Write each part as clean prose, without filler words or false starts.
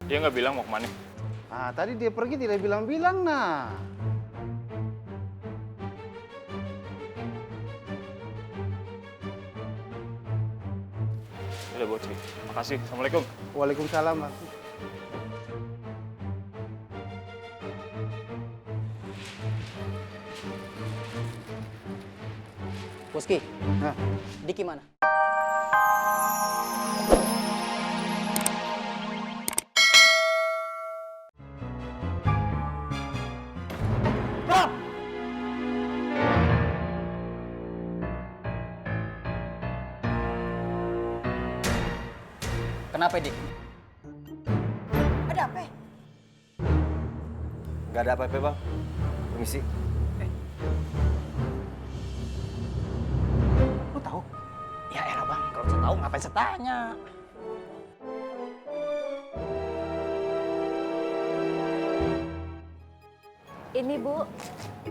Dia nggak bilang mau kemana. Ah, tadi dia pergi tidak bilang-bilang nah. Udah Bocil. Makasih. Assalamualaikum. Waalaikumsalam. Boski, Nah, Diki mana? Kenapa, Dik? Ada apa? Gak ada apa-apa, Bang. Permisi. Lu tahu? Ya elah bang, kalau saya tahu ngapain saya tanya? Ini Bu,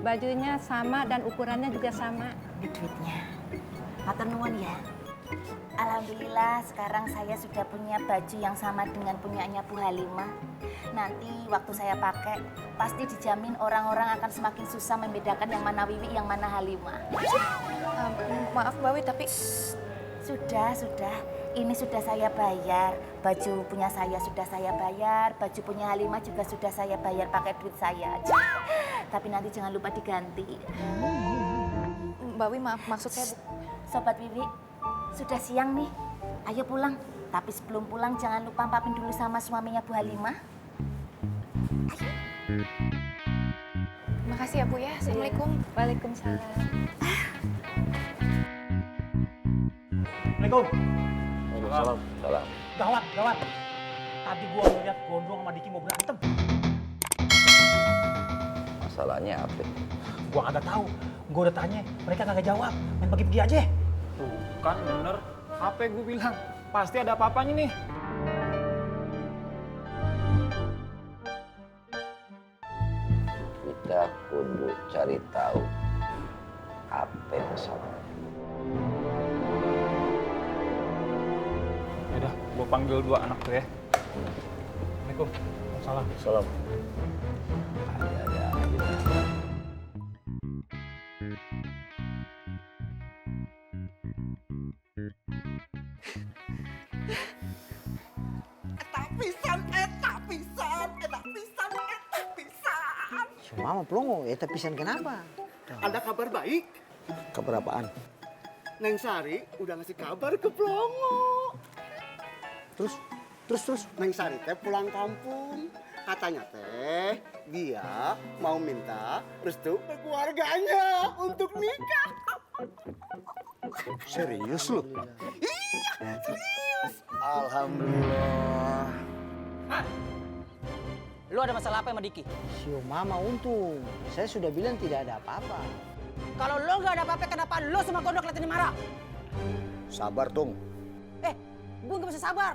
bajunya sama dan ukurannya juga sama. Ini duitnya. Matur nuwun ya. Alhamdulillah sekarang saya sudah punya baju yang sama dengan punyanya Bu Halimah. Nanti waktu saya pakai, pasti dijamin orang-orang akan semakin susah membedakan yang mana Wiwi, yang mana Halimah. Maaf Mbak Wi, tapi Sudah. Ini sudah saya bayar. Baju punya saya sudah saya bayar. Baju punya Halimah juga sudah saya bayar pakai duit saya. Tapi nanti jangan lupa diganti. Mbak Wi maaf, maksud saya Bu. Sobat Wiwi, sudah siang nih. Ayo pulang. Tapi sebelum pulang jangan lupa pamit dulu sama suaminya Bu Halimah. Makasih ya Bu ya. Assalamualaikum. Waalaikumsalam. Assalamualaikum. Salam. Salam. Gawat. Tadi gua ngeliat Gondrong sama Diki mau berantem. Masalahnya apa? Gua kagak tahu. Gua udah tanya, mereka kagak jawab. Main pergi-pergi aja. Tuh, kan bener. Apa yang gue bilang? Pasti ada apa-apanya nih. Kita kudu cari tahu apa masalahnya. Yaudah, gue panggil dua anak tuh ya. Assalamualaikum. Salam. Salam. Ada aja. Si Mama pelongo, eta pisan kenapa? Ada kabar baik. Kabar apaan? Neng Sari udah ngasih kabar ke Plongo. Terus. Neng Sari teh pulang kampung. Katanya teh dia mau minta restu ke keluarganya untuk nikah. Serius lu? Iya, serius. Alhamdulillah. Lu ada masalah apa sama Diki? Si Mama untung, saya sudah bilang tidak ada apa-apa. Kalau lu nggak ada apa-apa, kenapa lu sama Gondok kelihatannya marah? Sabar, Tung. Gua nggak bisa sabar.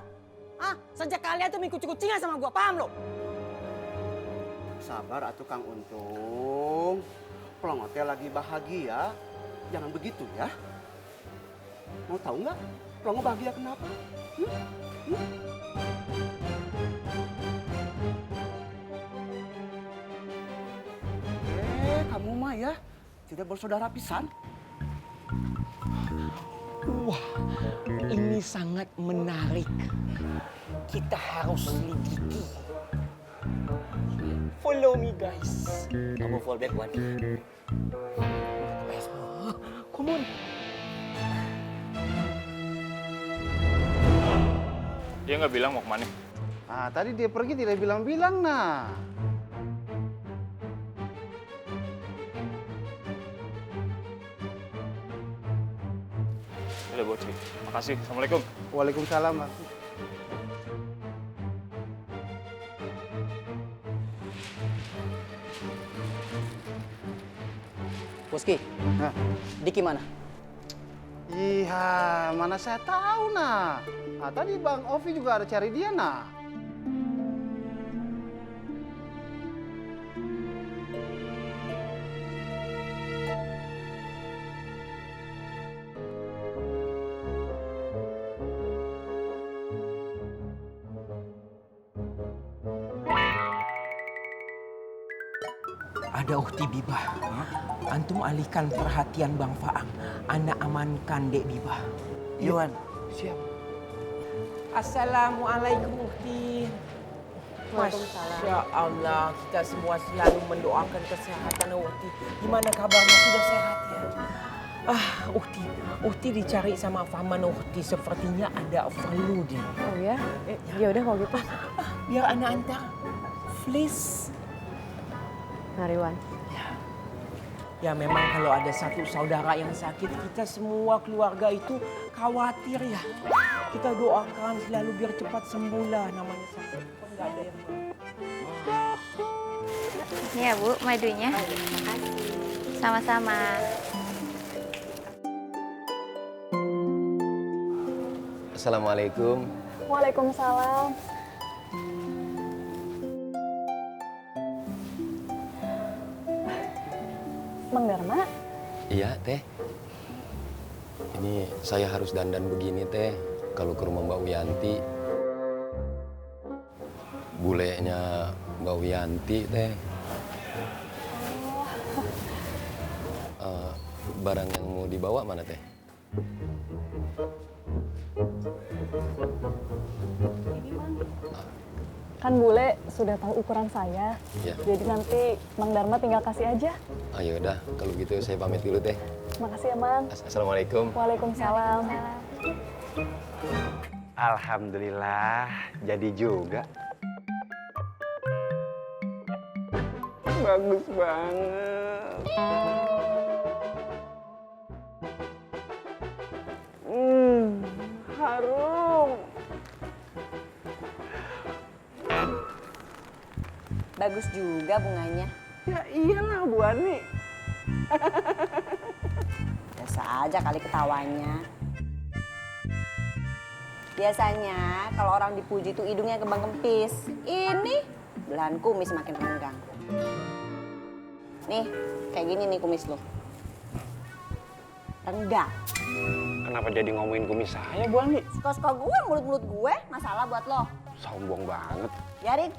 Sejak kalian tuh kucing-kucingan sama gua, paham lo? Sabar atuh Kang Untung. Plongo teh lagi bahagia. Jangan begitu ya. Mau tahu nggak? Plongo bahagia kenapa? Kamu mah ya tidak bersaudara pisan. Wah, ini sangat menarik. Kita harus selidiki. Follow me, guys. Kamu fall back, Wan. Come on. Dia nggak bilang mau kemana. Ah, tadi dia pergi tidak bilang-bilang nah. Udah Bocil. Makasih. Assalamualaikum. Waalaikumsalam. Boski, Nah, Diki mana? iya, mana saya tahu nah. Ah, tadi Bang Ovi juga ada cari dia nah. Ada Ukti Bibah. Antum alihkan perhatian Bang Faang. Ana amankan Dek Bibah. Yuan. Siap. Assalamualaikum Ukti. Masya Allah, kita semua selalu mendoakan kesehatan Ukti. Gimana kabarnya, sudah sehat ya? Ukti dicari sama Faman Ukti. Sepertinya ada perlu dia. Oh ya? Ya udah kalau gitu. Biar anak antar. Please. Mari Wan. Ya memang kalau ada satu saudara yang sakit, kita semua keluarga itu khawatir ya. Kita doakan selalu biar cepat sembuh lah, namanya sakit. Kan nggak ada yang mau. Ini ya Bu, madunya. Sama-sama. Assalamualaikum. Waalaikumsalam. Mang Dharma? Iya, Teh. Ini saya harus dandan begini, Teh. Kalau ke rumah Mbak Wiyanti. Bulenya Mbak Wiyanti, Teh. Barang yang mau dibawa mana, Teh? Kan bule sudah tahu ukuran saya. Ya. Jadi nanti Mang Dharma tinggal kasih aja. Ayo udah, kalau gitu saya pamit dulu, Teh. Makasih ya, Mang. Assalamualaikum. Waalaikumsalam. Alhamdulillah, jadi juga. Bagus banget. Harum. Bagus juga bunganya. Ya iyalah Bu Ani. Biasa aja kali ketawanya. Biasanya kalau orang dipuji itu hidungnya kembang kempis. Ini belahan kumis makin renggang. Nih, kayak gini nih kumis lo. Renggang. Kenapa jadi ngomongin kumis saya, Bu Ani? Suka-suka gue, mulut-mulut gue, masalah buat lo. Sombong banget. Biarin.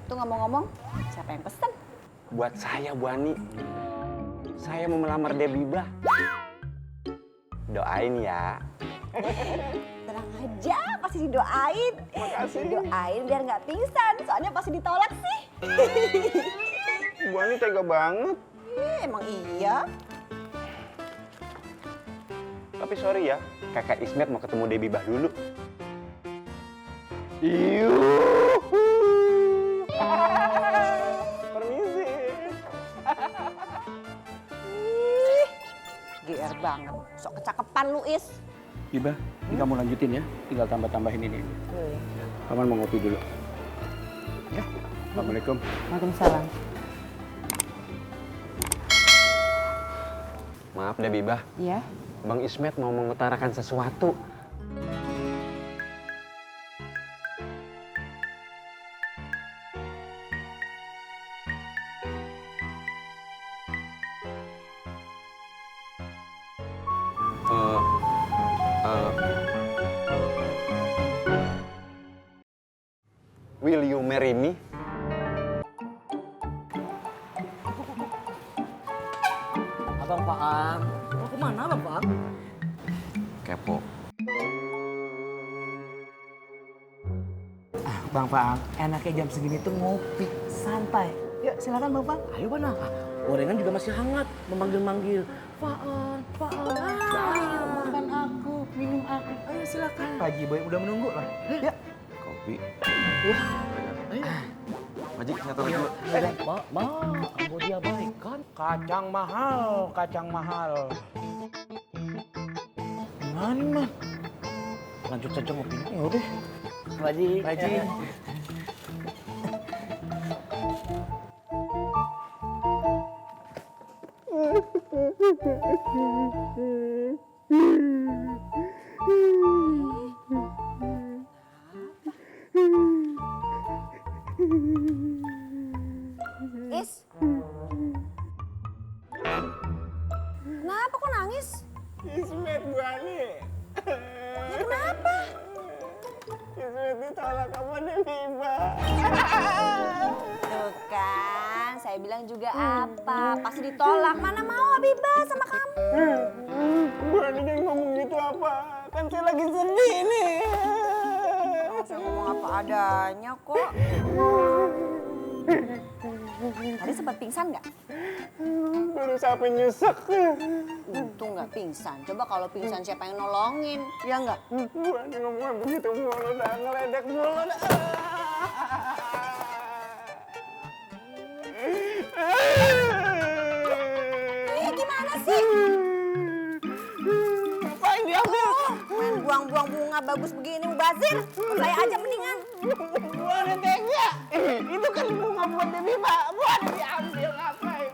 Tuh ngomong-ngomong, siapa yang pesen? Buat saya, Bu Ani. Saya mau melamar Debibah. Doain ya. Tenang aja, pasti didoain. Makasih. Didoain biar nggak pingsan, soalnya pasti ditolak sih. Bu Ani tega banget. Emang iya. Tapi sorry ya, kakak Ismet mau ketemu Debibah dulu. Yuhu. Permisi. GR banget, sok kecakepan lu Is. Bibah, ini kamu lanjutin ya. Tinggal tambah-tambahin ini. Paman mau ngopi dulu. Ya. Assalamualaikum. Waalaikumsalam. Maaf deh Bibah, Iya? Bang Ismet mau mengutarakan sesuatu. Will you marry me? Abang Faang, mau kemana Abang Faang? Kepo. Bang Faang, enaknya jam segini tuh ngopi, santai. Yuk silakan Bang Faang. Ayo mana? Gorengan juga masih hangat, memanggil-manggil. Faang, Faang. Ayo makan aku, minum aku. Ayo silakan. Haji Boy udah menunggu lah. Ya. Kopi. Ayo. Majik, saya taruh dulu. Kamu dia baik kan? Kacang mahal, kacang mahal. Gimana mah? Lanjut saja ngopinya. Ya udah. Haji. Haji. Is. Kenapa kok nangis? Ismet Bu Ani. Ya kenapa? Ismet ditolak sama Debibah. Tuh kan, saya bilang juga apa? Pasti ditolak. Mana mau Habibah sama kamu? Berani ngomong gitu apa? Kan saya lagi sedih nih. Saya ngomong apa adanya kok. Tadi sempat pingsan nggak? Baru sampai nyesek. Untung nggak pingsan. Coba kalau pingsan siapa yang nolongin? Ya nggak? Berani ngomong begitu mulu dah, ngeledek mulu dah. Gimana sih? Ngapain diambil? Main buang-buang bunga bagus begini mubazir. Saya aja mendingan. Buat tega. Itu kan bunga buat Dewi, Pak. Buat diambil ngapain?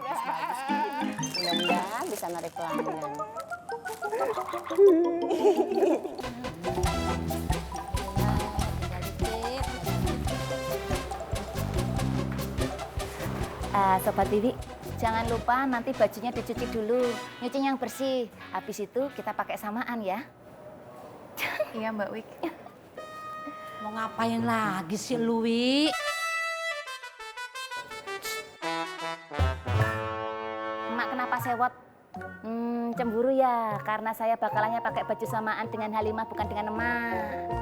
Mudah-mudahan bisa narik pelanggan. Sobat Wiwi, jangan lupa nanti bajunya dicuci dulu. Nyuci yang bersih. Habis itu kita pakai samaan ya. Iya Mbak Wik. Mau ngapain lagi sih lu, Wi? Emak kenapa sewot? Cemburu ya, karena saya bakalannya pakai baju samaan dengan Halimah bukan dengan emak.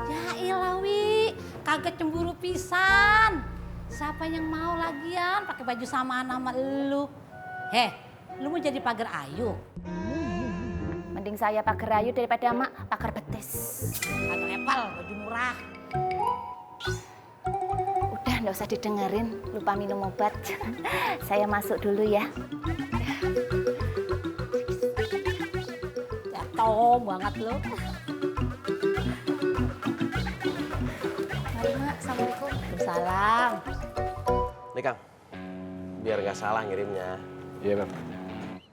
Ya ilah, Wi. Kaget cemburu pisan. Siapa yang mau lagian pakai baju samaan sama lu? Lu mau jadi pagar ayu? Mending saya pagar ayu daripada emak pagar betis. Pagar epal, baju murah. Udah, nggak usah didengerin, lupa minum obat. Saya masuk dulu ya. Jatuh banget lu. Mari Mak, Assalamualaikum. Salam. Nih Kang, biar nggak salah ngirimnya. Iya Bang.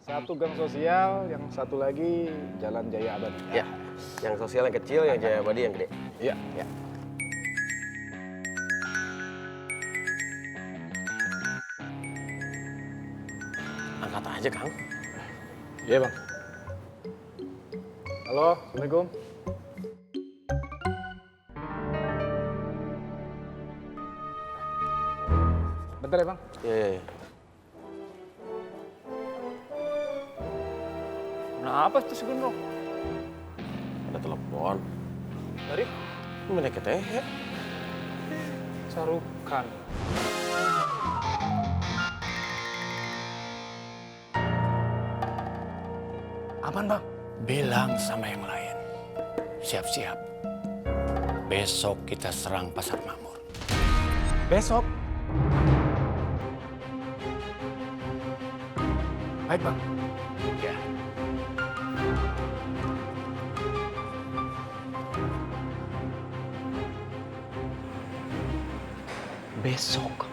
Satu gang sosial, yang satu lagi Jalan Jaya Abadi. Ya, yang sosial yang kecil, yang Jaya Abadi yang gede. Iya. Ya. Angkat aja Kang. Iya Bang. Halo, Assalamualaikum. Bentar ya Bang. Iya. Kenapa tuh si Gendong? Ada telepon. Dari? Mereka teh. Sarukan. Apaan Bang? Bilang sama yang lain. Siap-siap. Besok kita serang Pasar Makmur. Besok? Baik Bang. Ya. Besok.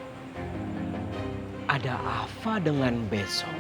Ada apa dengan besok?